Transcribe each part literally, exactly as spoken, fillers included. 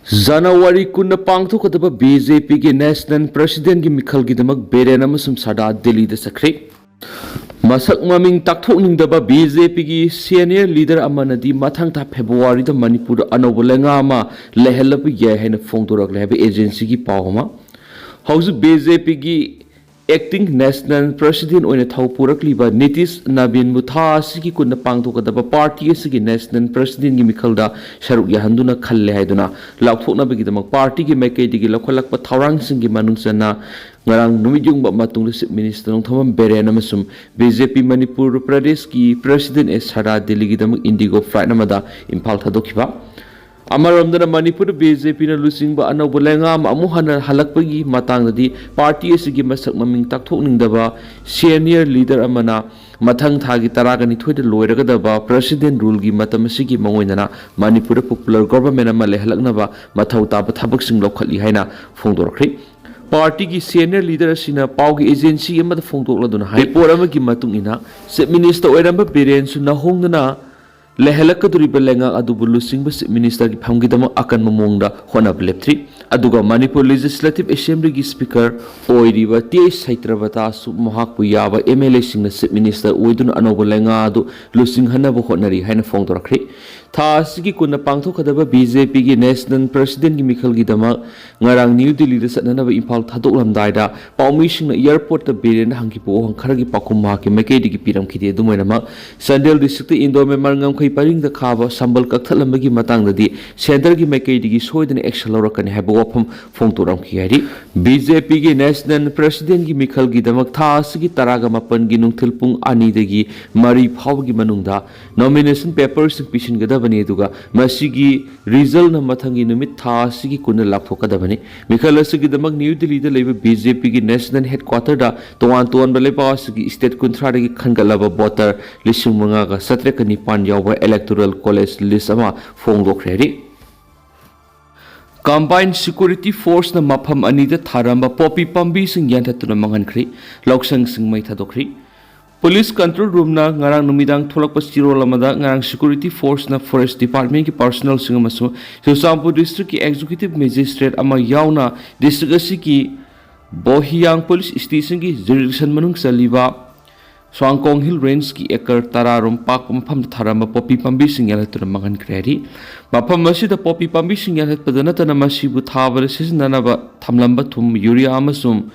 ꯖꯅꯋꯥꯔꯤ ꯀꯨꯟꯗ ꯄꯥꯡꯊꯣꯛꯀꯗꯕ B J ꯄꯤꯒꯤ ꯅꯦꯁꯅꯦꯜ ꯄ꯭ꯔꯦꯁꯤꯗꯦꯟꯒꯤ ꯃꯤꯈꯜꯒꯤꯗꯃꯛ ꯕꯤꯔꯦꯟ ꯑꯃꯁꯨꯡ ꯁꯥꯗꯥ ꯗꯤꯜꯂꯤꯗ ꯆꯠꯈ꯭ꯔꯦ꯫ ꯃꯁꯛ ꯃꯃꯤꯡ ꯇꯥꯛꯊꯣꯛꯅꯤꯡꯗꯕ ꯕꯤ ꯖꯦ ꯄꯤꯒꯤ ꯁꯦꯅꯤꯌꯔ ꯂꯤꯗꯔ ꯑꯃꯅꯗꯤ ꯃꯊꯪ ꯊꯥ ꯐꯦꯕ꯭ꯔꯨꯋꯥꯔꯤꯗ ꯃꯅꯤꯄꯨꯔꯗ ꯑꯅꯧꯕ ꯂꯩꯉꯥꯛ ꯑꯃ ꯂꯩꯍꯜꯂꯕ ꯌꯥꯏ ꯍꯥꯏꯅ ꯐꯣꯡꯗꯣꯔꯛꯂꯦ ꯍꯥꯏꯕ ꯑꯦꯖꯦꯟꯁꯤꯒꯤ ꯄꯥꯎ ꯑꯃ꯫ ꯍꯧꯖꯤꯛ ꯕꯤ ꯖꯦ ꯄꯤꯒꯤ ꯑꯦꯛꯇꯤꯡ ꯅꯦꯁꯅꯦꯜ ꯄ꯭ꯔꯦꯁꯤꯗꯦꯟ ꯑꯣꯏꯅ ꯊꯧ ꯄꯨꯔꯛꯂꯤꯕ ꯅꯤꯇꯤꯁ ꯅꯕꯤꯟꯕꯨ ꯊꯥ ꯑꯁꯤꯒꯤ ꯀꯨꯟꯗ ꯄꯥꯡꯊꯣꯛꯀꯗꯕ ꯄꯥꯔꯇꯤ ꯑꯁꯤꯒꯤ ꯅꯦꯁꯅꯦꯜ ꯄ꯭ꯔꯦꯁꯤꯗꯦꯟꯒꯤ ꯃꯤꯈꯜꯗ ꯁꯔꯨꯛ ꯌꯥꯍꯟꯗꯨꯅ ꯈꯜꯂꯦ ꯍꯥꯏꯗꯨꯅ ꯂꯥꯎꯊꯣꯛꯅꯕꯒꯤꯗꯃꯛ ꯄꯥꯔꯇꯤꯒꯤ ꯃꯥꯏꯀꯩꯗꯒꯤ ꯂꯧꯈꯠꯂꯛꯄ ꯊꯧꯔꯥꯡꯁꯤꯡꯒꯤ ꯃꯅꯨꯡ ꯆꯟꯅ ꯉꯔꯥꯡ ꯅꯨꯃꯤꯠ ꯌꯨꯡꯕ ꯃꯇꯨꯡꯗ ꯆꯤꯐ ꯃꯤꯅꯤꯁꯇꯔ ꯅꯣꯡꯊꯣꯝꯕꯝ ꯕꯤꯔꯦꯟ ꯑꯃꯁꯨꯡ ꯕꯤ ꯖꯦ ꯄꯤ ꯃꯅꯤꯄꯨꯔ ꯄ꯭ꯔꯗꯦꯁꯀꯤ ꯄ꯭ꯔꯦꯁꯤꯗꯦꯟ ꯑꯦꯁ ꯁꯥꯗꯥ ꯗꯤꯜꯂꯤꯒꯤꯗꯃꯛ ꯏꯟꯗꯤꯒꯣ ꯐ꯭ꯂꯥꯏꯠ ꯑꯃꯗ ꯏꯝꯐꯥꯜ ꯊꯥꯗꯣꯛꯈꯤꯕ꯫ ꯑꯃꯔꯣꯝꯗꯅ ꯃꯅꯤꯄꯨꯔꯗ ꯕꯤ ꯖꯦ ꯄꯤꯅ ꯂꯨꯆꯤꯡꯕ ꯑꯅꯧꯕ ꯂꯩꯉꯥꯛ ꯑꯃ ꯑꯃꯨꯛ ꯍꯟꯅ ꯍꯜꯂꯛꯄꯒꯤ ꯃꯇꯥꯡꯗꯗꯤ ꯄꯥꯔꯇꯤ ꯑꯁꯤꯒꯤ ꯃꯁꯛ ꯃꯃꯤꯡ ꯇꯥꯛꯊꯣꯛꯅꯤꯡꯗꯕ ꯁꯦꯅꯤꯌꯔ ꯂꯤꯗꯔ ꯑꯃꯅ ꯃꯊꯪ ꯊꯥꯒꯤ ꯇꯔꯥꯒ ꯅꯤꯊꯣꯏꯗ ꯂꯣꯏꯔꯒꯗꯕ ꯄ꯭ꯔꯦꯁꯤꯗꯦꯟ ꯔꯨꯜꯒꯤ ꯃꯇꯝ ꯑꯁꯤꯒꯤ ꯃꯑꯣꯡ ꯑꯣꯏꯅꯅ ꯃꯅꯤꯄꯨꯔꯗ ꯄꯣꯄꯨꯂꯔ ꯒꯣꯚꯔꯟꯃꯦꯟ ꯑꯃ ꯂꯩꯍꯜꯂꯛꯅꯕ ꯃꯊꯧ ꯇꯥꯕ ꯊꯕꯛꯁꯤꯡ ꯂꯧꯈꯠꯂꯤ ꯍꯥꯏꯅ ꯐꯣꯡꯗꯣꯔꯛꯈ꯭ꯔꯦ꯫ ꯄꯥꯔꯇꯤꯒꯤ ꯁꯦꯅꯤꯌꯔ ꯂꯤꯗꯔ ꯑꯁꯤꯅ ꯄꯥꯎꯒꯤ ꯑꯦꯖꯦꯟꯁꯤ ꯑꯃꯗ ꯐꯣꯡꯗꯣꯛꯂꯗꯨꯅ ꯍꯥꯏ, ꯔꯤꯄꯣꯔꯠ ꯑꯃꯒꯤ ꯃꯇꯨꯡ ꯏꯟꯅ ꯆꯤꯐ ꯃꯤꯅꯤꯁꯇꯔ ꯑꯣꯏꯔꯝꯕ ꯕꯤꯔꯦꯟꯁꯨ ꯅꯧꯍꯧꯅꯅ ꯂꯩꯍꯜꯂꯛꯀꯗꯧꯔꯤꯕ ꯂꯩꯉꯥꯛ ꯑꯗꯨꯕꯨ ꯂꯨꯆꯤꯡꯕ ꯆꯤꯐ ꯃꯤꯅꯤꯁꯇꯔꯒꯤ ꯐꯝꯒꯤꯗꯃꯛ ꯑꯀꯟꯕ ꯃꯑꯣꯡꯗ ꯍꯣꯠꯅꯕ ꯂꯦꯞꯇ꯭ꯔꯤ꯫ ꯑꯗꯨꯒ ꯃꯅꯤꯄꯨꯔ ꯂꯦꯖꯤꯁꯂꯦꯇꯤꯚ ꯑꯦꯁꯦꯝꯕ꯭ꯂꯤꯒꯤ ꯁ꯭ꯄꯤꯀꯔ ꯑꯣꯏꯔꯤꯕ ꯇꯤ ꯑꯩꯆ ꯁꯩꯇ꯭ꯔꯕꯇꯥꯁꯨ ꯃꯍꯥꯛꯄꯨ ꯌꯥꯕ ꯑꯦꯝ ꯑꯦꯜ ꯑꯦꯁꯤꯡꯅ ꯆꯤꯐ ꯃꯤꯅꯤꯁꯇꯔ ꯑꯣꯏꯗꯨꯅ ꯑꯅꯧꯕ ꯂꯩꯉꯥꯛ ꯑꯗꯨ ꯂꯨꯆꯤꯡꯍꯟꯅꯕ ꯍꯣꯠꯅꯔꯤ ꯍꯥꯏꯅ ꯐꯣꯡꯗꯣꯔꯛꯈ꯭ꯔꯦ꯫ ꯊꯥ ꯑꯁꯤꯒꯤ ꯀꯨꯟꯗ ꯄꯥꯡꯊꯣꯛꯀꯗꯕ ꯕꯤ ꯖꯦ ꯄꯤꯒꯤ ꯅꯦꯁꯅꯦꯜ ꯄ꯭ꯔꯦꯁꯤꯗꯦꯟꯒꯤ ꯃꯤꯈꯜꯒꯤꯗꯃꯛ ꯉꯔꯥꯡ ꯅ꯭ꯌꯨ ꯗꯤꯜꯂꯤꯗ ꯆꯠꯅꯅꯕ ꯏꯝꯐꯥꯜ ꯊꯥꯗꯣꯛꯂꯝꯗꯥꯏꯗ ꯄꯥꯎꯃꯤꯁꯤꯡꯅ ꯑꯦꯌꯔꯄꯣꯔꯠꯇ ꯕꯤꯔꯦꯟꯗ ꯍꯪꯈꯤꯕ ꯋꯥꯍꯪ ꯈꯔꯒꯤ ꯄꯥꯎꯈꯨꯝ ꯃꯍꯥꯛꯀꯤ ꯃꯥꯏꯀꯩꯗꯒꯤ ꯄꯤꯔꯝꯈꯤꯗꯦ꯫ ꯑꯗꯨꯝ ꯑꯣꯏꯅꯃꯛ, ꯆꯥꯟꯗꯦꯜ ꯗꯤꯁꯇ꯭ꯔꯤꯛꯇ ꯏꯟꯗꯣ ꯃ꯭ꯌꯥꯟꯃꯥꯔ ꯉꯝꯈꯩ ꯄꯔꯤꯡꯗ ꯈꯥꯕ ꯁꯝꯕꯜ ꯀꯛꯊꯠꯂꯝꯕꯒꯤ ꯃꯇꯥꯡꯗꯗꯤ ꯁꯦꯟꯇꯔꯒꯤ ꯃꯥꯏꯀꯩꯗꯒꯤ ꯁꯣꯏꯗꯅ ꯑꯦꯛꯁꯟ ꯂꯧꯔꯛꯀꯅꯤ ꯍꯥꯏꯕ ꯋꯥꯐꯝ ꯐꯣꯡꯗꯣꯔꯛꯈꯤ ꯍꯥꯏꯔꯤ꯫ ꯕꯤ ꯖꯦ ꯄꯤꯒꯤ ꯅꯦꯁꯅꯦꯜ ꯄ꯭ꯔꯦꯁꯤꯗꯦꯟꯒꯤ ꯃꯤꯈꯜꯒꯤꯗꯃꯛ ꯊꯥ ꯑꯁꯤꯒꯤ ꯇꯔꯥꯒ ꯃꯥꯄꯟꯒꯤ ꯅꯨꯡꯊꯤꯜ ꯄꯨꯡ ꯑꯅꯤꯗꯒꯤ ꯃꯔꯤ ꯐꯥꯎꯕꯒꯤ ꯃꯅꯨꯡꯗ ꯅꯣꯃꯤꯅꯦꯁꯟ ꯄꯦꯄꯔꯁꯤꯡ ꯄꯤꯁꯤꯟꯒꯗꯕꯅꯤ, ꯑꯗꯨꯒ ꯃꯁꯤꯒꯤ ꯔꯤꯖꯜꯅ ꯃꯊꯪꯒꯤ ꯅꯨꯃꯤꯠ ꯊꯥ ꯑꯁꯤꯒꯤ ꯀꯨꯟꯗ ꯂꯥꯎꯊꯣꯛꯀꯗꯕꯅꯤ꯫ ꯃꯤꯈꯜ ꯑꯁꯤꯒꯤꯗꯃꯛ ꯅ꯭ꯌꯨ ꯗꯤꯜꯂꯤꯗ ꯂꯩꯕ ꯕꯤ ꯖꯦ ꯄꯤꯒꯤ ꯅꯦꯁꯅꯦꯜ ꯍꯦꯗꯀ꯭ꯋꯥꯇꯔꯗ ꯇꯣꯉꯥꯟ ꯇꯣꯉꯥꯟꯕ ꯂꯩꯕꯥꯛ ꯑꯁꯤꯒꯤ ꯁ꯭ꯇꯦꯠ ꯀꯨꯟꯊ꯭ꯔꯥꯗꯒꯤ ꯈꯟꯒꯠꯂꯕ ꯚꯣꯇꯔ ꯂꯤꯁꯤꯡ ꯃꯉꯥꯒ ꯆꯥꯇ꯭ꯔꯦꯠꯀ ꯅꯤꯄꯥꯟ ꯌꯥꯎꯕ ꯏꯂꯦꯛꯇꯣꯔꯦꯜ ꯀꯣꯂꯦꯖ ꯂꯤꯁ ꯑꯃ ꯐꯣꯡꯗꯣꯛꯈ꯭ꯔꯦ ꯍꯥꯏꯔꯤ꯫ ꯀꯝꯕꯥꯏꯟ ꯁꯤꯀ꯭ꯌꯨꯔꯤꯇꯤ ꯐꯣꯔꯁꯅ ꯃꯐꯝ ꯑꯅꯤꯗ ꯊꯥꯔꯝꯕ ꯄꯣꯄꯤ ꯄꯥꯝꯕꯤꯁꯤꯡ ꯌꯥꯟꯊꯠꯇꯨꯅ ꯃꯥꯡꯍꯟꯈ꯭ꯔꯦ꯫ ꯂꯧꯁꯪꯁꯤꯡ ꯃꯩ ꯊꯥꯗꯣꯛꯈ꯭ꯔꯦ꯫ Police Control Roomꯅ ꯉꯔꯥꯡ ꯅꯨꯃꯤꯗꯥꯡ ꯊꯣꯛꯂꯛꯄ ꯆꯤꯔꯣꯜ ꯑꯃꯗ ꯉꯔꯥꯡ Security Forceꯅ Forest Departmentꯀꯤ personnelꯁꯤꯡ ꯑꯃꯁꯨꯡ ꯆꯨꯔꯆꯥꯟꯄꯨꯔ Districtꯀꯤ Executive Magistrate ꯑꯃ ꯌꯥꯎꯅ district ꯑꯁꯤꯒꯤ ꯕꯣꯍꯤꯌꯥꯡ Police Stationꯒꯤ jurisdiction ꯃꯅꯨꯡ ꯆꯜꯂꯤꯕ ꯁ꯭ꯋꯥꯡꯀꯣꯡ Hill Rangeꯀꯤ acre ꯇꯔꯥ ꯔꯣꯝ ꯄꯥꯛꯄ ꯃꯐꯝꯗ ꯊꯥꯔꯝꯕ ꯄꯣꯄꯤ ꯄꯥꯝꯕꯤꯁꯤꯡ ꯌꯥꯟꯊꯠꯇꯨꯅ ꯃꯥꯡꯍꯟꯈ꯭ꯔꯦ ꯍꯥꯏꯔꯤ꯫ ꯃꯐꯝ ꯑꯁꯤꯗ ꯄꯣꯄꯤ ꯄꯥꯝꯕꯤꯁꯤꯡ ꯌꯥꯟꯊꯠꯄꯗ ꯅꯠꯇꯅ ꯃꯁꯤꯕꯨ ꯊꯥꯕꯗ ꯁꯤꯖꯤꯟꯅꯅꯕ ꯊꯝꯂꯝꯕ ꯊꯨꯝ, urea ꯑꯃꯁꯨꯡ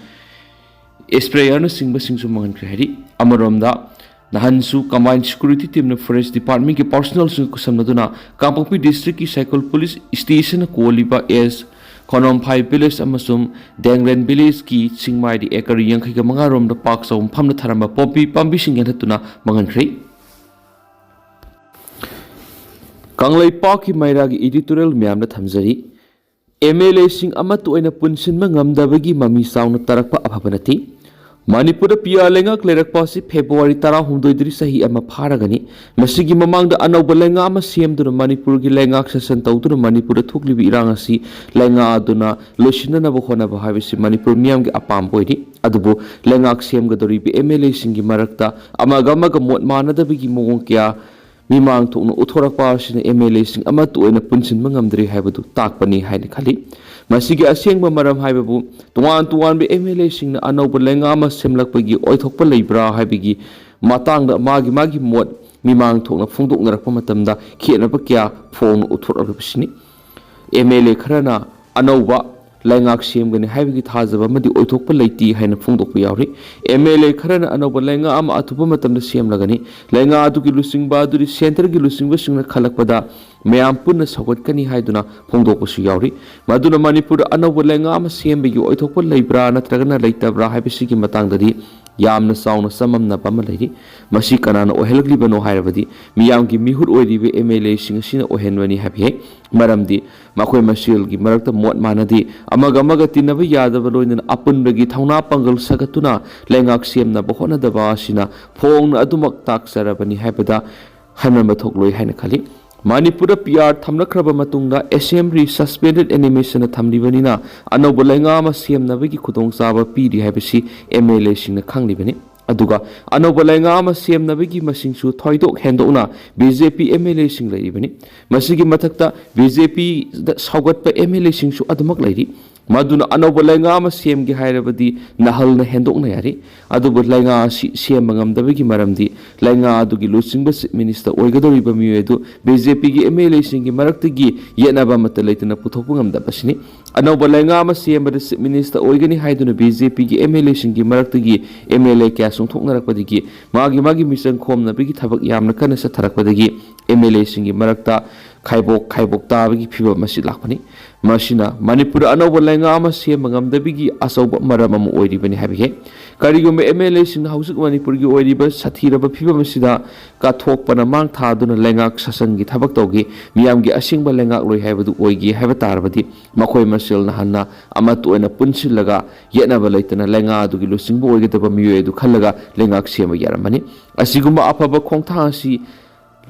sprayerꯅꯆꯤꯡꯕꯁꯤꯡꯁꯨ ꯃꯥꯡꯍꯟꯈ꯭ꯔꯦ ꯍꯥꯏꯔꯤ꯫ ꯑꯃꯔꯣꯝꯗ, ꯅꯍꯥꯟꯁꯨ Combined Security Teamꯅ Forest Departmentꯀꯤ personnelꯁꯤꯡꯒ ꯈꯨꯠꯁꯝꯅꯗꯨꯅ ꯀꯥꯡꯄꯣꯛꯄꯤ Districtꯀꯤ ꯁꯥꯏꯀꯣꯜ Police Stationꯅ ꯀꯣꯜꯂꯤꯕ ꯑꯦꯁ ꯈꯣꯅꯣꯝꯐꯥꯏ Village ꯑꯃꯁꯨꯡ ꯗꯦꯡꯂꯦꯟ Villageꯀꯤ ꯆꯤꯡꯃꯥꯏꯗ acre ꯌꯥꯡꯈꯩꯒ ꯃꯉꯥ ꯔꯣꯝꯗ ꯄꯥꯛ ꯆꯥꯎꯕ ꯃꯐꯝꯗ ꯊꯥꯔꯝꯕ ꯄꯣꯄꯤ ꯄꯥꯝꯕꯤꯁꯤꯡ ꯌꯥꯟꯊꯠꯇꯨꯅ ꯃꯥꯡꯍꯟꯈ꯭ꯔꯦ꯫ ꯀꯪꯂꯩꯄꯥꯛꯀꯤ ꯃꯩꯔꯥꯒꯤ editorial ꯃꯌꯥꯝꯗ ꯊꯝꯖꯔꯤ꯫ MLAꯁꯤꯡ ꯑꯃꯠꯇ ꯑꯣꯏꯅ ꯄꯨꯟꯁꯤꯟꯕ ꯉꯝꯗꯕꯒꯤ ꯃꯃꯤ ꯆꯥꯎꯅ ꯇꯥꯔꯛꯄ ꯑꯐꯕ ꯅꯠꯇꯦ꯫ ꯃꯅꯤꯄꯨꯔꯗ PR ꯂꯩꯉꯥꯛ ꯂꯩꯔꯛꯄ ꯑꯁꯤ February ꯇꯔꯥꯍꯨꯝꯗꯣꯏꯗꯒꯤ ꯆꯍꯤ ꯑꯃ ꯐꯥꯔꯒꯅꯤ꯫ ꯃꯁꯤꯒꯤ ꯃꯃꯥꯡꯗ ꯑꯅꯧꯕ ꯂꯩꯉꯥꯛ ꯑꯃ ꯁꯦꯝꯗꯨꯅ ꯃꯅꯤꯄꯨꯔꯒꯤ ꯂꯩꯉꯥꯛ ꯁꯥꯁꯟ ꯇꯧꯗꯨꯅ ꯃꯅꯤꯄꯨꯔꯗ ꯊꯣꯛꯂꯤꯕ ꯏꯔꯥꯡ ꯑꯁꯤ ꯂꯩꯉꯥꯛ ꯑꯗꯨꯅ ꯂꯣꯏꯁꯤꯟꯅꯅꯕ ꯍꯣꯠꯅꯕ ꯍꯥꯏꯕꯁꯤ ꯃꯅꯤꯄꯨꯔ ꯃꯤꯌꯥꯝꯒꯤ ꯑꯄꯥꯝꯕ ꯑꯣꯏꯔꯤ꯫ ꯑꯗꯨꯕꯨ ꯂꯩꯉꯥꯛ ꯁꯦꯝꯒꯗꯧꯔꯤꯕ MLAꯁꯤꯡꯒꯤ ꯃꯔꯛꯇ ꯑꯃꯒ ꯑꯃꯒ ꯃꯣꯠ ꯃꯥꯟꯅꯗꯕꯒꯤ ꯃꯑꯣꯡ ꯀꯌꯥ ꯃꯤꯃꯥꯡ ꯊꯣꯛꯅ ꯎꯠꯊꯣꯔꯛꯄ ꯑꯁꯤꯅ MLAꯁꯤꯡ ꯑꯃꯠꯇ ꯑꯣꯏꯅ ꯄꯨꯟꯁꯤꯟꯕ ꯉꯝꯗ꯭ꯔꯤ ꯍꯥꯏꯕꯗꯨ ꯇꯥꯛꯄꯅꯤ ꯍꯥꯏꯅ ꯈꯜꯂꯤ꯫ ꯃꯁꯤꯒꯤ ꯑꯁꯦꯡꯕ ꯃꯔꯝ ꯍꯥꯏꯕꯕꯨ ꯇꯣꯉꯥꯟ ꯇꯣꯉꯥꯟꯕ MLAꯁꯤꯡꯅ ꯑꯅꯧꯕ ꯂꯩꯉꯥꯛ ꯑꯃ ꯁꯦꯝꯂꯛꯄꯒꯤ ꯑꯣꯏꯊꯣꯛꯄ ꯂꯩꯕ꯭ꯔꯥ ꯍꯥꯏꯕꯒꯤ ꯃꯇꯥꯡꯗ ꯃꯥꯒꯤ ꯃꯥꯒꯤ ꯃꯣꯠ ꯃꯤꯃꯥꯡ ꯊꯣꯛꯅ ꯐꯣꯡꯗꯣꯛꯅꯔꯛꯄ ꯃꯇꯝꯗ ꯈꯦꯠꯅꯕ ꯀꯌꯥ ꯐꯣꯡꯅ ꯎꯠꯊꯣꯔꯛꯂꯤꯕꯁꯤꯅꯤ꯫ MLA ꯈꯔꯅ ꯑꯅꯧꯕ ꯂꯩꯉꯥꯛ ꯁꯦꯝꯒꯅꯤ ꯍꯥꯏꯕꯒꯤ ꯊꯥꯖꯕ ꯑꯃꯗꯤ ꯑꯣꯏꯊꯣꯛꯄ ꯂꯩꯇꯦ ꯍꯥꯏꯅ ꯐꯣꯡꯗꯣꯛꯄ ꯌꯥꯎꯔꯤ꯫ MLA ꯈꯔꯅ ꯑꯅꯧꯕ ꯂꯩꯉꯥꯛ ꯑꯃ ꯑꯊꯨꯕ ꯃꯇꯝꯗ ꯁꯦꯝꯂꯒꯅꯤ, ꯂꯩꯉꯥꯛ ꯑꯗꯨꯒꯤ ꯂꯨꯆꯤꯡꯕ ꯑꯗꯨꯗꯤ centreꯒꯤ ꯂꯨꯆꯤꯡꯕꯁꯤꯡꯅ ꯈꯜꯂꯛꯄꯗ ꯃꯌꯥꯝ ꯄꯨꯟꯅ ꯁꯧꯒꯠꯀꯅꯤ ꯍꯥꯏꯗꯨꯅ ꯐꯣꯡꯗꯣꯛꯄꯁꯨ ꯌꯥꯎꯔꯤ꯫ ꯃꯗꯨꯅ ꯃꯅꯤꯄꯨꯔꯗ ꯑꯅꯧꯕ ꯂꯩꯉꯥꯛ ꯑꯃ ꯁꯦꯝꯕꯒꯤ ꯑꯣꯏꯊꯣꯛꯄ ꯂꯩꯕ꯭ꯔꯥ ꯅꯠꯇ꯭ꯔꯒꯅ ꯂꯩꯇꯕ꯭ꯔꯥ ꯍꯥꯏꯕꯁꯤꯒꯤ ꯃꯇꯥꯡꯗꯗꯤ ꯌꯥꯝꯅ ꯆꯥꯎꯅ ꯆꯃꯝꯅꯕ ꯑꯃ ꯂꯩꯔꯤ꯫ ꯃꯁꯤ ꯀꯅꯥꯅ ꯑꯣꯏꯍꯜꯂꯛꯂꯤꯕꯅꯣ ꯍꯥꯏꯔꯕꯗꯤ ꯃꯤꯌꯥꯝꯒꯤ ꯃꯤꯍꯨꯠ ꯑꯣꯏꯔꯤꯕ MLAꯁꯤꯡ ꯑꯁꯤꯅ ꯑꯣꯏꯍꯟꯕꯅꯤ ꯍꯥꯏꯕ ꯌꯥꯏ꯫ ꯃꯔꯝꯗꯤ ꯃꯈꯣꯏ ꯃꯁꯦꯜꯒꯤ ꯃꯔꯛꯇ ꯃꯣꯠ ꯃꯥꯟꯅꯗꯦ, ꯑꯃꯒ ꯑꯃꯒ ꯇꯤꯟꯅꯕ ꯌꯥꯗꯕ, ꯂꯣꯏꯅꯅ ꯑꯄꯨꯟꯕꯒꯤ ꯊꯧꯅꯥ ꯄꯥꯡꯒꯜ ꯁꯥꯒꯠꯇꯨꯅ ꯂꯩꯉꯥꯛ ꯁꯦꯝꯅꯕ ꯍꯣꯠꯅꯗꯕ ꯑꯁꯤꯅ ꯐꯣꯡꯅ ꯑꯗꯨꯃꯛ ꯇꯥꯛꯆꯔꯕꯅꯤ ꯍꯥꯏꯕꯗ ꯍꯟꯃꯟꯕ ꯊꯣꯛꯂꯣꯏ ꯍꯥꯏꯅ ꯈꯜꯂꯤ꯫ ꯃꯅꯤꯄꯨꯔꯗ PR ꯊꯝꯂꯛꯈ꯭ꯔꯕ ꯃꯇꯨꯡꯗ assembly suspended animationꯅ ꯊꯝꯂꯤꯕꯅꯤꯅ ꯑꯅꯧꯕ ꯂꯩꯉꯥꯛ ꯑꯃ ꯁꯦꯝꯅꯕꯒꯤ ꯈꯨꯗꯣꯡꯆꯥꯕ ꯄꯤꯔꯤ ꯍꯥꯏꯕꯁꯤ MLAꯁꯤꯡꯅ ꯈꯪꯂꯤꯕꯅꯤ꯫ ꯑꯗꯨꯒ ꯑꯅꯧꯕ ꯂꯩꯉꯥꯛ ꯑꯃ ꯁꯦꯝꯅꯕꯒꯤ ꯃꯁꯤꯡꯁꯨ ꯊꯣꯏꯗꯣꯛ ꯍꯦꯟꯗꯣꯛꯅ B J P M L ꯑꯦꯁꯤꯡ ꯂꯩꯔꯤꯕꯅꯤ꯫ ꯃꯁꯤꯒꯤ ꯃꯊꯛꯇ ꯕꯤ ꯖꯦ ꯄꯤꯗ ꯁꯧꯒꯠꯄ ꯑꯦꯝ ꯑꯦꯜ ꯑꯦꯁꯤꯡꯁꯨ ꯑꯗꯨꯃꯛ ꯂꯩꯔꯤ꯫ ꯃꯗꯨꯅ ꯑꯅꯧꯕ ꯂꯩꯉꯥꯛ ꯑꯃ ꯁꯦꯝꯒꯦ ꯍꯥꯏꯔꯕꯗꯤ ꯅꯍꯜꯅ ꯍꯦꯟꯗꯣꯛꯅ ꯌꯥꯔꯤ꯫ ꯑꯗꯨꯕꯨ ꯂꯩꯉꯥꯛ ꯑꯁꯤ ꯁꯦꯝꯕ ꯉꯝꯗꯕꯒꯤ ꯃꯔꯝꯗꯤ ꯂꯩꯉꯥꯛ ꯑꯗꯨꯒꯤ ꯂꯨꯆꯤꯡꯕ ꯆꯤꯐ ꯃꯤꯅꯤꯁꯇꯔ ꯑꯣꯏꯒꯗꯧꯔꯤꯕ ꯃꯤꯑꯣꯏ ꯑꯗꯨ ꯕꯤ ꯖꯦ ꯄꯤꯒꯤ ꯑꯦꯝ ꯑꯦꯜ ꯑꯦꯁꯤꯡꯒꯤ ꯃꯔꯛꯇꯒꯤ ꯌꯦꯠꯅꯕ ꯑꯃꯠꯇ ꯂꯩꯇꯅ ꯄꯨꯊꯣꯛꯄ ꯉꯝꯗꯕ ꯑꯁꯤꯅꯤ꯫ ꯑꯅꯧꯕ ꯂꯩꯉꯥꯛ ꯑꯃ ꯁꯦꯝꯕꯗ ꯆꯤꯐ ꯃꯤꯅꯤꯁꯇꯔ ꯑꯣꯏꯒꯅꯤ ꯍꯥꯏꯗꯨꯅ ꯕꯤ ꯖꯦ ꯄꯤꯒꯤ ꯑꯦꯝ ꯑꯦꯜ ꯑꯦꯁꯤꯡꯒꯤ ꯃꯔꯛꯇꯒꯤ ꯑꯦꯝ ꯑꯦꯜ ꯑꯦ ꯀꯌꯥ ꯆꯣꯡꯊꯣꯛꯅꯔꯛꯄꯗꯒꯤ ꯃꯥꯒꯤ ꯃꯥꯒꯤ ꯃꯤꯆꯪ ꯈꯣꯝꯅꯕꯒꯤ ꯊꯕꯛ ꯌꯥꯝꯅ ꯀꯟꯅ ꯆꯠꯊꯔꯛꯄꯗꯒꯤ ꯑꯦꯝ ꯑꯦꯜ ꯑꯦꯁꯤꯡꯒꯤ ꯃꯔꯛꯇ ꯈꯥꯏꯕꯣꯛ ꯈꯥꯏꯕꯣꯛ ꯇꯥꯕꯒꯤ ꯐꯤꯕꯝ ꯑꯁꯤ ꯂꯥꯛꯄꯅꯤ꯫ ꯃꯁꯤꯅ ꯃꯅꯤꯄꯨꯔꯗ ꯑꯅꯧꯕ ꯂꯩꯉꯥꯛ ꯑꯃ ꯁꯦꯝꯕ ꯉꯝꯗꯕꯒꯤ ꯑꯆꯧꯕ ꯃꯔꯝ ꯑꯃ ꯑꯣꯏꯔꯤꯕꯅꯤ ꯍꯥꯏꯕ ꯌꯥꯏ꯫ ꯀꯔꯤꯒꯨꯝꯕ ꯑꯦꯝ ꯑꯦꯜ ꯑꯦꯁꯤꯡꯅ ꯍꯧꯖꯤꯛ ꯃꯅꯤꯄꯨꯔꯒꯤ ꯑꯣꯏꯔꯤꯕ ꯁꯥꯊꯤꯔꯕ ꯐꯤꯕꯝ ꯑꯁꯤꯗ ꯀꯠꯊꯣꯛꯄꯅ ꯃꯥꯡ ꯊꯥꯗꯨꯅ ꯂꯩꯉꯥꯛ ꯁꯥꯁꯟꯒꯤ ꯊꯕꯛ ꯇꯧꯒꯦ, ꯃꯤꯌꯥꯝꯒꯤ ꯑꯁꯦꯡꯕ ꯂꯩꯉꯥꯛꯂꯣꯏ ꯍꯥꯏꯕꯗꯨ ꯑꯣꯏꯒꯦ ꯍꯥꯏꯕ ꯇꯥꯔꯕꯗꯤ ꯃꯈꯣꯏ ꯃꯁꯦꯜꯅ ꯍꯟꯅ ꯑꯃꯠꯇ ꯑꯣꯏꯅ ꯄꯨꯟꯁꯤꯜꯂꯒ ꯌꯦꯠꯅꯕ ꯂꯩꯇꯅ ꯂꯩꯉꯥꯛ ꯑꯗꯨꯒꯤ ꯂꯨꯆꯤꯡꯕ ꯑꯣꯏꯒꯗꯕ ꯃꯤꯑꯣꯏ ꯑꯗꯨ ꯈꯜꯂꯒ ꯂꯩꯉꯥꯛ ꯁꯦꯝꯕ ꯌꯥꯔꯝꯕꯅꯤ꯫ ꯑꯁꯤꯒꯨꯝꯕ ꯑꯐꯕ ꯈꯣꯡꯊꯥꯡ ꯑꯁꯤ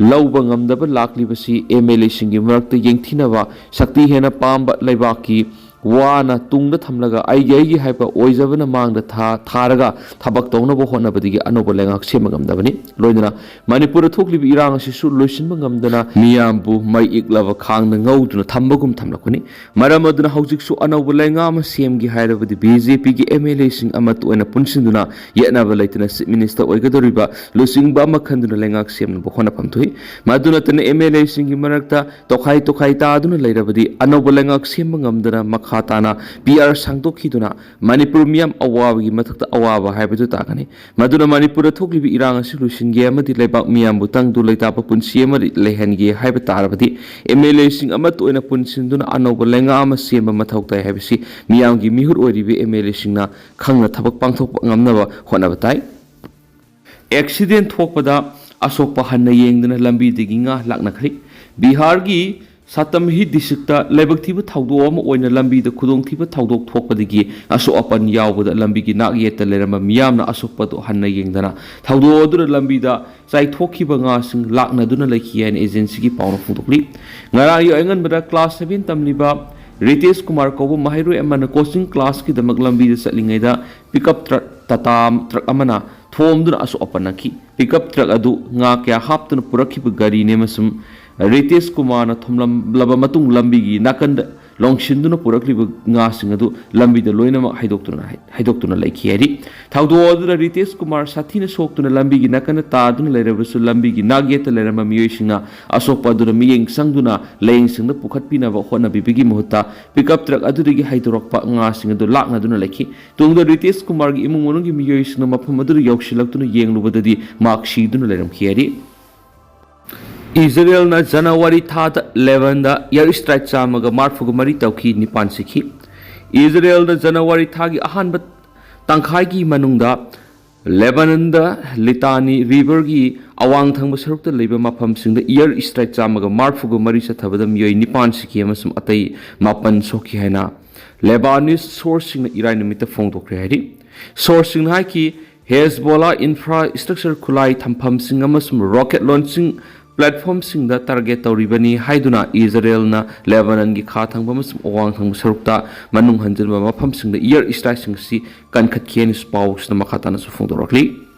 ꯂꯧꯕ ꯉꯝꯗꯕ ꯂꯥꯛꯂꯤꯕꯁꯤ ꯑꯦꯝ ꯑꯦꯜ ꯑꯦꯁꯤꯡꯒꯤ ꯃꯔꯛꯇ ꯌꯦꯡꯊꯤꯅꯕ, ꯁꯛꯇꯤ ꯍꯦꯟꯅ ꯄꯥꯝꯕ, ꯂꯩꯕꯥꯛꯀꯤ ꯋꯥꯅ ꯇꯨꯡꯗ ꯊꯝꯂꯒ ꯑꯩꯒꯤ ꯑꯩꯒꯤ ꯍꯥꯏꯕ ꯑꯣꯏꯖꯕꯅ ꯃꯥꯡꯗ ꯊꯥ-, ꯊꯥꯔꯒ ꯊꯕꯛ ꯇꯧꯅꯕ ꯍꯣꯠꯅꯕꯗꯒꯤ ꯑꯅꯧꯕ ꯂꯩꯉꯥꯛ ꯁꯦꯝꯕ ꯉꯝꯗꯕꯅꯤ꯫ ꯂꯣꯏꯅꯅ ꯃꯅꯤꯄꯨꯔꯗ ꯊꯣꯛꯂꯤꯕ ꯏꯔꯥꯡ ꯑꯁꯤꯁꯨ ꯂꯣꯏꯁꯤꯟꯕ ꯉꯝꯗꯅ ꯃꯤꯌꯥꯝꯕꯨ ꯃꯩ ꯏꯛꯂꯕ ꯈꯥꯡꯗ ꯉꯧꯗꯨꯅ ꯊꯝꯕꯒꯨꯝ ꯊꯝꯂꯛꯄꯅꯤ꯫ ꯃꯔꯝ ꯑꯗꯨꯅ ꯍꯧꯖꯤꯛꯁꯨ ꯑꯅꯧꯕ ꯂꯩꯉꯥꯛ ꯑꯃ ꯁꯦꯝꯒꯦ ꯍꯥꯏꯔꯕꯗꯤ ꯕꯤ ꯖꯦ ꯄꯤꯒꯤ ꯑꯦꯝ ꯑꯦꯜ ꯑꯦꯁꯤꯡ ꯑꯃꯠꯇ ꯑꯣꯏꯅ ꯄꯨꯟꯁꯤꯟꯗꯨꯅ ꯌꯦꯠꯅꯕ ꯂꯩꯇꯅ ꯆꯤꯐ ꯃꯤꯅꯤꯁꯇꯔ ꯑꯣꯏꯒꯗꯧꯔꯤꯕ ꯂꯨꯆꯤꯡꯕ ꯑꯃ ꯈꯟꯗꯨꯅ ꯂꯩꯉꯥꯛ ꯁꯦꯝꯅꯕ ꯍꯣꯠꯅꯐꯝ ꯊꯣꯛꯏ꯫ ꯃꯗꯨ ꯅꯠꯇꯅ ꯑꯦꯝ ꯑꯦꯜ ꯑꯦꯁꯤꯡꯒꯤ ꯃꯔꯛꯇ ꯇꯣꯈꯥꯏ ꯇꯣꯈꯥꯏ ꯇꯥꯗꯨꯅ ꯂꯩꯔꯕꯗꯤ ꯑꯅꯧꯕ ꯂꯩꯉꯥꯛ ꯁꯦꯝꯕ ꯉꯝꯗꯅ ꯃꯈꯥ ꯇꯥꯅ ꯄꯤ ꯑꯥꯔ ꯁꯥꯡꯗꯣꯛꯈꯤꯗꯨꯅ ꯃꯅꯤꯄꯨꯔ ꯃꯤꯌꯥꯝ ꯑꯋꯥꯕꯒꯤ ꯃꯊꯛꯇ ꯑꯋꯥꯕ ꯍꯥꯏꯕꯗꯨ ꯇꯥꯒꯅꯤ꯫ ꯃꯗꯨꯅ ꯃꯅꯤꯄꯨꯔꯗ ꯊꯣꯛꯂꯤꯕ ꯏꯔꯥꯡ ꯑꯁꯤ ꯂꯣꯏꯁꯤꯟꯒꯦ ꯑꯃꯗꯤ ꯂꯩꯕꯥꯛ ꯃꯤꯌꯥꯝꯕꯨ ꯇꯪꯗꯨ ꯂꯩꯇꯥꯕ ꯄꯨꯟꯁꯤ ꯑꯃ ꯂꯩꯍꯟꯒꯦ ꯍꯥꯏꯕ ꯇꯥꯔꯕꯗꯤ ꯑꯦꯝ ꯑꯦꯜ ꯑꯦꯁꯤꯡ ꯑꯃꯠꯇ ꯑꯣꯏꯅ ꯄꯨꯟꯁꯤꯟꯗꯨꯅ ꯑꯅꯧꯕ ꯂꯩꯉꯥꯛ ꯑꯃ ꯁꯦꯝꯕ ꯃꯊꯧ ꯇꯥꯏ ꯍꯥꯏꯕꯁꯤ ꯃꯤꯌꯥꯝꯒꯤ ꯃꯤꯍꯨꯠ ꯑꯣꯏꯔꯤꯕ ꯑꯦꯝ ꯑꯦꯜ ꯑꯦꯁꯤꯡꯅ ꯈꯪꯅ ꯊꯕꯛ ꯄꯥꯡꯊꯣꯛꯄ ꯉꯝꯅꯕ ꯍꯣꯠꯅꯕ ꯇꯥꯏ꯫ ꯑꯦꯛꯁꯤꯗꯦꯟ ꯊꯣꯛꯄꯗ ꯑꯁꯣꯛꯄ ꯍꯟꯅ ꯌꯦꯡꯗꯅ ꯂꯝꯕꯤꯗꯒꯤ ꯉꯥ ꯂꯥꯛꯅꯈ꯭ꯔꯦ꯫ ꯕꯤꯍꯥꯔꯒꯤ ꯁꯥꯇꯝꯍꯤ ꯗꯤꯁꯇ꯭ꯔꯤꯛꯇ ꯂꯥꯏꯕꯛ ꯊꯤꯕ ꯊꯧꯗꯣꯛ ꯑꯃ ꯑꯣꯏꯅ ꯂꯝꯕꯤꯗ ꯈꯨꯗꯣꯡꯊꯤꯕ ꯊꯧꯗꯣꯛ ꯊꯣꯛꯄꯗꯒꯤ ꯑꯁꯣꯛ ꯑꯄꯟ ꯌꯥꯎꯕꯗ ꯂꯝꯕꯤꯒꯤ ꯅꯥꯛ ꯌꯦꯠꯇ ꯂꯩꯔꯝꯕ ꯃꯤꯌꯥꯝꯅ ꯑꯁꯣꯛꯄꯗꯨ ꯍꯟꯅ ꯌꯦꯡꯗꯅ ꯊꯧꯗꯣꯛ ꯑꯗꯨꯗ ꯂꯝꯕꯤꯗ ꯆꯥꯏꯊꯣꯛꯈꯤꯕ ꯉꯥꯁꯤꯡ ꯂꯥꯛꯅꯗꯨꯅ ꯂꯩꯈꯤ ꯍꯥꯏꯅ ꯑꯦꯖꯦꯟꯁꯤꯒꯤ ꯄꯥꯎꯅ ꯐꯣꯡꯗꯣꯛꯂꯤ꯫ ꯉꯔꯥꯡꯒꯤ ꯑꯉꯟꯕꯗ ꯀ꯭ꯂꯥꯁ ꯁꯚꯦꯟ ꯇꯝꯂꯤꯕ ꯔꯤꯇꯦꯁ ꯀꯨꯃꯥꯔ ꯀꯧꯕ ꯃꯍꯩꯔꯣꯏ ꯑꯃꯅ ꯀꯣꯆꯤꯡ ꯀ꯭ꯂꯥꯁꯀꯤꯗꯃꯛ ꯂꯝꯕꯤꯗ ꯆꯠꯂꯤꯉꯩꯗ ꯄꯤꯛꯑꯞ ꯇ꯭ꯔꯛ, ꯇꯥꯇꯥ ꯇ꯭ꯔꯛ ꯑꯃꯅ ꯊꯣꯝꯗꯨꯅ ꯑꯁꯣꯛ ꯑꯄꯟ ꯅꯪꯈꯤ꯫ ꯄꯤꯛꯑꯞ ꯇ꯭ꯔꯛ ꯑꯗꯨ ꯉꯥ ꯀꯌꯥ ꯍꯥꯞꯇꯨꯅ ꯄꯨꯔꯛꯈꯤꯕ ꯒꯥꯔꯤꯅꯤ ꯑꯃꯁꯨꯡ ꯔꯤꯇꯦꯁ ꯀꯨꯃꯥꯔꯅ ꯊꯣꯝꯂꯝꯂꯕ ꯃꯇꯨꯡ ꯂꯝꯕꯤꯒꯤ ꯅꯥꯀꯟꯗ ꯂꯣꯡꯁꯤꯟꯗꯨꯅ ꯄꯨꯔꯛꯂꯤꯕ ꯉꯥꯁꯤꯡ ꯑꯗꯨ ꯂꯝꯕꯤꯗ ꯂꯣꯏꯅꯃꯛ ꯍꯩꯗꯣꯛꯇꯨꯅ, ꯍꯩꯗꯣꯛꯇꯨꯅ ꯂꯩꯈꯤ ꯍꯥꯏꯔꯤ꯫ ꯊꯧꯗꯣꯛ ꯑꯗꯨꯗ ꯔꯤꯇꯦꯁ ꯀꯨꯃꯥꯔ ꯁꯥꯊꯤꯅ ꯁꯣꯛꯇꯨꯅ ꯂꯝꯕꯤꯒꯤ ꯅꯥꯀꯟꯗ ꯇꯥꯗꯨꯅ ꯂꯩꯔꯕꯁꯨ, ꯂꯝꯕꯤꯒꯤ ꯅꯥꯛꯌꯦꯠꯇ ꯂꯩꯔꯝꯕ ꯃꯤꯑꯣꯏꯁꯤꯡꯅ ꯑꯁꯣꯛꯄ ꯑꯗꯨꯗ ꯃꯤꯠꯌꯦꯡ ꯆꯪꯗꯨꯅ ꯂꯥꯌꯦꯡꯁꯪꯗ ꯄꯨꯈꯠꯄꯤꯅꯕ ꯍꯣꯠꯅꯕꯤꯕꯒꯤ ꯃꯍꯨꯠꯇ ꯄꯤꯛꯑꯞ ꯇ꯭ꯔꯛ ꯑꯗꯨꯗꯒꯤ ꯍꯩꯗꯣꯔꯛꯄ ꯉꯥꯁꯤꯡ ꯑꯗꯨ ꯂꯥꯛꯅꯗꯨꯅ ꯂꯩꯈꯤ꯫ ꯇꯨꯡꯗ ꯔꯤꯇꯦꯁ ꯀꯨꯃꯥꯔꯒꯤ ꯏꯃꯨꯡ ꯃꯅꯨꯡꯒꯤ ꯃꯤꯑꯣꯏꯁꯤꯡꯅ ꯃꯐꯝ ꯑꯗꯨꯗ ꯌꯧꯁꯤꯜꯂꯛꯇꯨꯅ ꯌꯦꯡꯂꯨꯕꯗꯗꯤ ꯃꯍꯥꯛ ꯁꯤꯗꯨꯅ ꯂꯩꯔꯝꯈꯤ ꯍꯥꯏꯔꯤ꯫ ꯏꯖꯔꯦꯜꯅ ꯖꯅꯋꯥꯔꯤ ꯊꯥꯗ ꯂꯦꯕꯥꯅꯟꯗ ꯏꯌꯔ ꯁ꯭ꯇ꯭ꯔꯥꯏꯛ ꯆꯥꯝꯃꯒ ꯃꯔꯤꯐꯨꯒ ꯃꯔꯤ ꯇꯧꯈꯤ, ꯅꯤꯄꯥꯟ ꯁꯤꯈꯤ꯫ ꯏꯖꯔꯦꯜꯅ ꯖꯅꯋꯥꯔꯤ ꯊꯥꯒꯤ ꯑꯍꯥꯟꯕ ꯇꯪꯈꯥꯏꯒꯤ ꯃꯅꯨꯡꯗ ꯂꯦꯕꯥꯅꯟꯗ ꯂꯤꯇꯥꯅꯤ ꯔꯤꯚꯔꯒꯤ ꯑꯋꯥꯡ ꯊꯪꯕ ꯁꯔꯨꯛꯇ ꯂꯩꯕ ꯃꯐꯝꯁꯤꯡꯗ ꯏꯌꯔ ꯁ꯭ꯇ꯭ꯔꯥꯏꯛ ꯆꯥꯝꯃꯒ ꯃꯔꯤꯐꯨꯒ ꯃꯔꯤ ꯆꯠꯊꯕꯗ ꯃꯤꯑꯣꯏ ꯅꯤꯄꯥꯟ ꯁꯤꯈꯤ ꯑꯃꯁꯨꯡ ꯑꯇꯩ ꯃꯥꯄꯟ ꯁꯣꯛꯈꯤ ꯍꯥꯏꯅ ꯂꯦꯕꯥꯅꯤꯁ ꯁꯣꯔꯁꯁꯤꯡꯅ ꯏꯔꯥꯏ ꯅꯨꯃꯤꯠꯇ ꯐꯣꯡꯗꯣꯛꯈ꯭ꯔꯦ ꯍꯥꯏꯔꯤ꯫ ꯁꯣꯔꯁꯁꯤꯡꯅ ꯍꯥꯏꯈꯤ, ꯍꯦꯖꯕꯣꯂꯥ ꯏꯟꯐ꯭ꯔꯥꯁ꯭ꯇ꯭ꯔꯛꯆꯔ, ꯈꯨꯠꯂꯥꯏ ꯊꯝꯐꯝꯁꯤꯡ ꯑꯃꯁꯨꯡ ꯔꯣꯀꯦꯠ ꯂꯣꯟꯆꯤꯡ ꯄ꯭ꯂꯦꯠꯐꯣꯝꯁꯤꯡꯗ ꯇꯥꯔꯒꯦꯠ ꯇꯧꯔꯤꯕꯅꯤ ꯍꯥꯏꯗꯨꯅ ꯏꯖꯔꯦꯜꯅ ꯂꯦꯕꯥꯅꯟꯒꯤ ꯈꯥ ꯊꯪꯕ ꯑꯃꯁꯨꯡ ꯑꯋꯥꯡ ꯊꯪꯕ ꯁꯔꯨꯛꯇ ꯃꯅꯨꯡ ꯍꯟꯖꯤꯟꯕ ꯃꯐꯝꯁꯤꯡꯗ ꯏꯌꯔ ꯁ꯭ꯇ꯭ꯔꯥꯏꯛꯁꯤꯡ ꯑꯁꯤ ꯀꯟꯈꯠꯈꯤ ꯍꯥꯏꯅ ꯄꯥꯎꯁꯤꯗ ꯃꯈꯥ ꯇꯥꯅꯁꯨ ꯐꯣꯡꯗꯣꯔꯛꯂꯤ꯫